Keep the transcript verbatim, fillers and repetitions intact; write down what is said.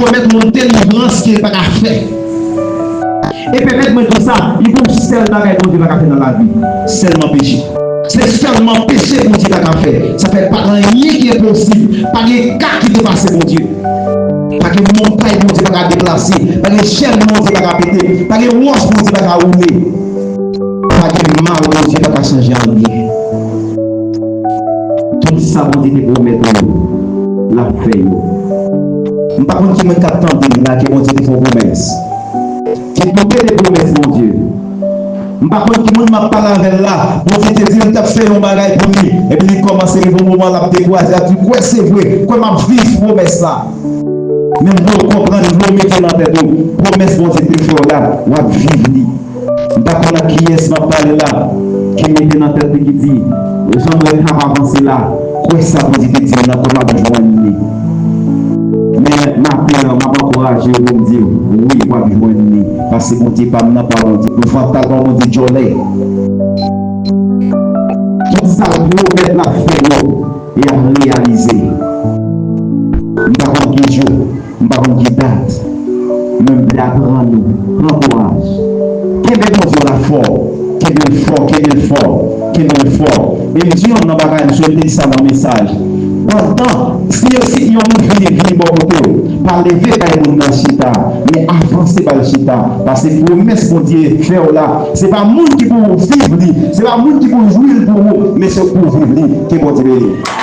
pwomèt yon delivrans ke l pa ka fè. E pèmèt mwen di w sa, li gon sèl bagay Bondye pa ka fè nan lavi, sèlman peche. Se sèlman peche Bondye pa ka fè. Sa fè pa gen anyen ki enposib. Pa gen ka ki depase Bondye. Pa gen montay Bondye pa ka deplase. Pa gen chèn Bondye pa ka pete. Pa gen wòch Bondye pa ka woule. Pa gen mal Bondye pa ka chanje an byen. Tout sa Bondye te pwomèt ou yo, l ap fè yo. M pa konn ki moun k ap tande m la ke Bondye te fè yon pwomès. Ki kote de pwomès Bondye? M pa konn ki moun m ap pale avè l la. Bondye te di l t ap fè yon bagay pou li. Epi li kòmanse rive yon moman l ap dekouraje, l ap di, "Kwè se vre, kwè m ap viv pwomès la." Men m vle w konprann, m vle w mete nan tèt ou, pwomès Bondye te fè w la, w ap viv li. M pa konn ak kiyès m ap pale la, ki mete nan tèt li ki di, "Jan m wè k ap avanse la, kwè sa Bondye te di m nan, kwè m ap jwenn li." Men maten an, m ap ankouraje w pou m di w, wi, w ap jwenn li. Paske Bondye pa m nan pa Bondye pwofan, pa Bondye djòlè. Tout sa l pwomèt l ap fè yo, e ap reyalize. M pa konn ki jou, m pa konn ki dat, men m vle aprann nou, pran kouraj. Kenbe Bondye w la fò, kenbe l fò, kenbe l fò, kenbe l fò. E m di yonn nan bagay, m sot di sa nan mesaj. Pandan, si, si yon moun vini, vini bò kote w, pa leve bay moun nan chita, men avanse ba l chita. Paske pwomès Bondye fè w la, se pa moun ki pou viv li, se pa moun ki pou jwi l pou ou, men se ou pou viv li. Ke Bondye beni w.